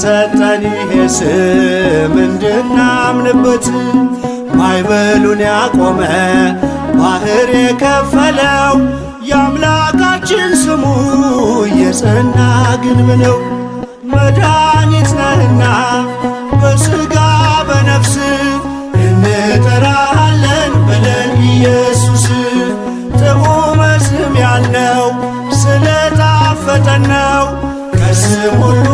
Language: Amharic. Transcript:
ተሰጠን ይሄ ስም እንድናምንበት። ማዕበሉን ያቆመ ባህር የከፈለው የአምላካችን ስሙ የጸና ግንብ ነው። መድኃኒት ነህና በሥጋ በነፍስ እንጠራሃለን በለን ኢየሱስ። ጥዑመ ስም ያልነው ስለ ጣፈጠን ነው። ከስም ሁሉ